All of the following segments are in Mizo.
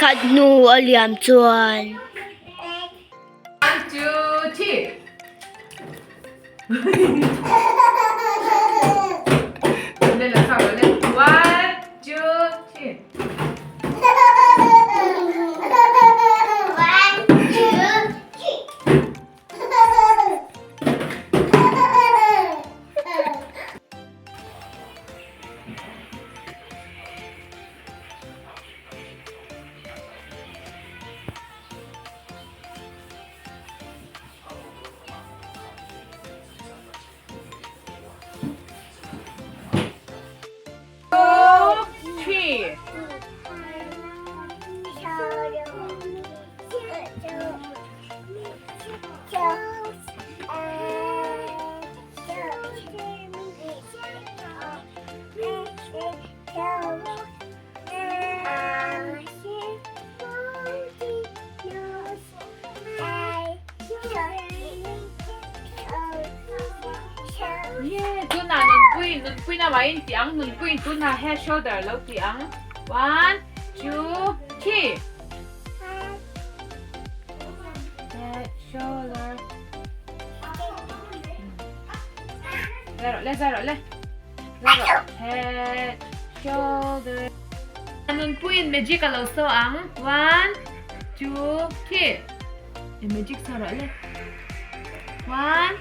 khat hnu a liam chuan. One, two, three. One, two, three. One, two, three. Two, three. Yeah, tuna nunpui, nunpui na wain ti ang, nunpui tuna head shoulder lo ti ang. One, two, three. Head shoulder. Zaro le, zaro le. Zaro. Head shoulder. Nunpuiin magic a lo saw ang. One, two, three. E magic saw rawh le. One,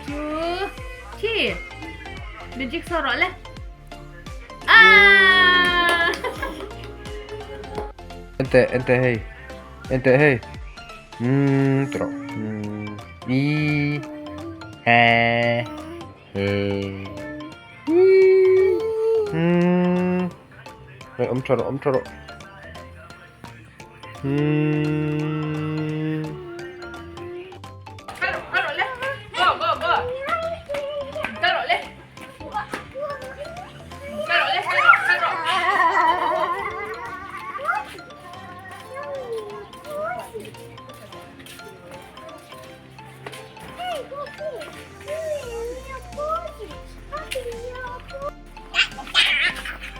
two, three. Magic saw rawh le. Ah! Ente ente hei ente hei umm tawh umm i he he hi umm hei awm tha rawh awm tha rawh umm. Go go go. Kal rawh le. Kal rawh le kal rawh kal rawh.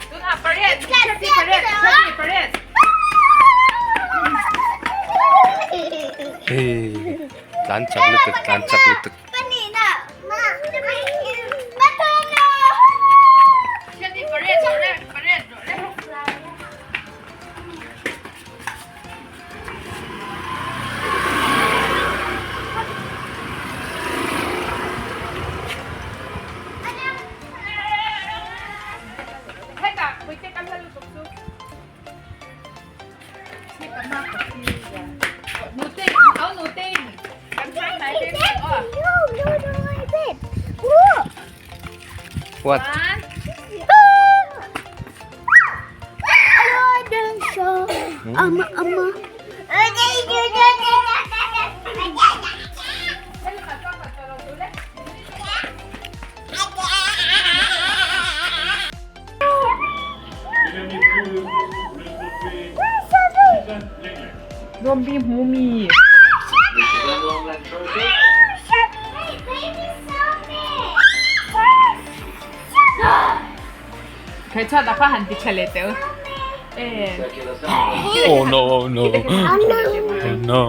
Tunah pariat, thirty pariat, thirty pariat. Hei, tlan chak lutuk, tlan chak lutuk. Thirty pariat, pariat, pariat. Hetah puite kan hla lutuk chu. Nute, au nute kan hmai hnai te aw. What? Zombie hmu mi. Khai chhuat ah kha han ti tha leh teh u. Oh no oh no oh no.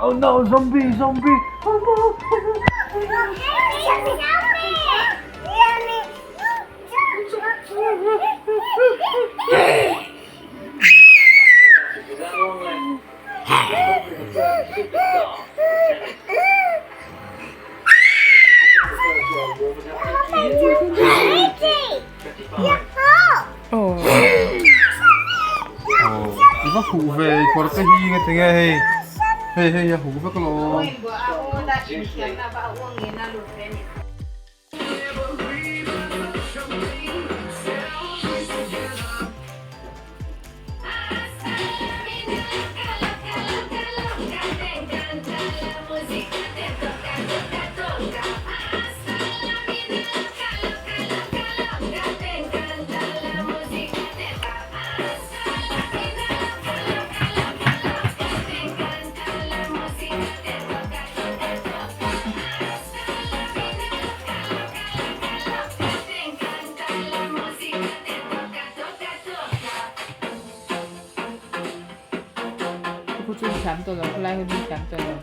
Oh no zombie zombie oh no. I va huh ve kawr te hi nge tinge hei hei hei a huh vek alawm. Khu chu thiam tawh lo, khulai khu chu thiam tawh lo.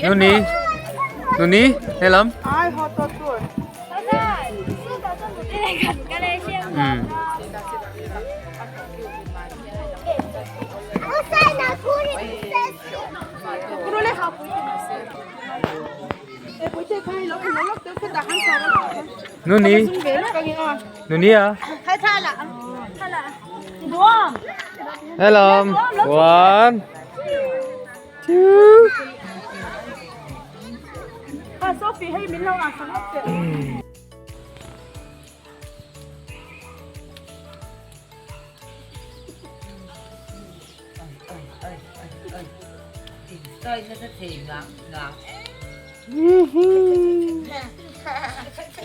Nuni Nuni helam Nuni Nuni a Helam one two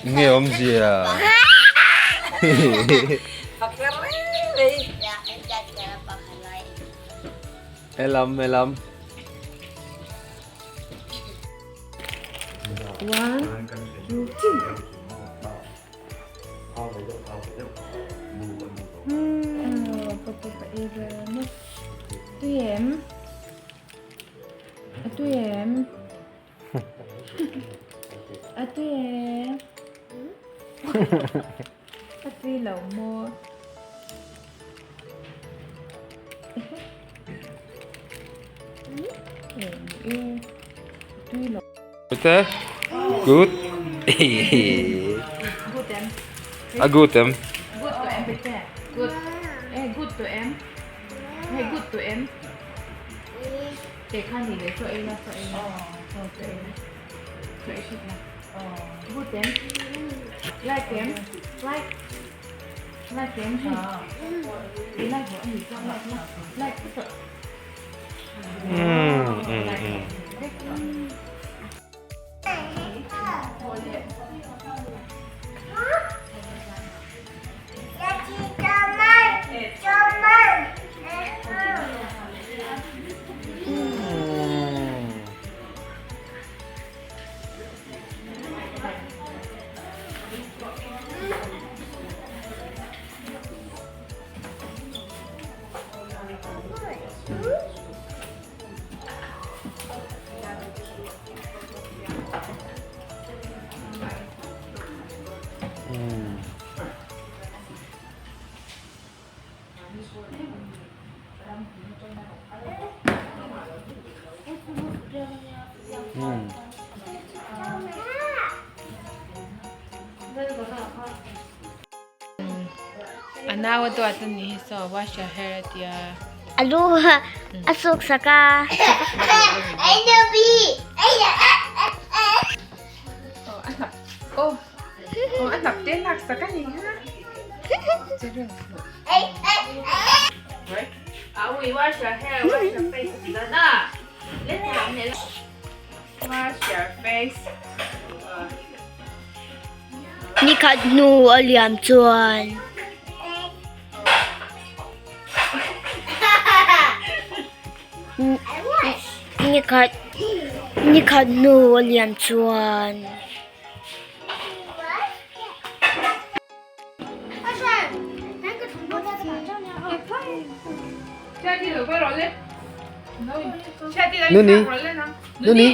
Nge awmzia Helam helam. One, two, three. Tui em? A tui em? A tui em? A tui lo maw? Tui lo. Good. Good em. A good em. Good to em bete. Good. Eh good to em. Hey good to em. Te kha ni le cho ei la cho ei la. Cho ei la. Cho ei shit la. Good em. Like em. Like. Like em hey. You like what you don't like la. Like cái A nau a duat a nih hi saw wash your hair a tia. A lu a suk sak a. Aw a hnap te lak sak a ni ha. Awi wash your hair wash your face a ti dan a. Wash your face. Nikhat hnu a liam chuan. Nikhat nikhat hnu a liam chuan. Nuni Nuni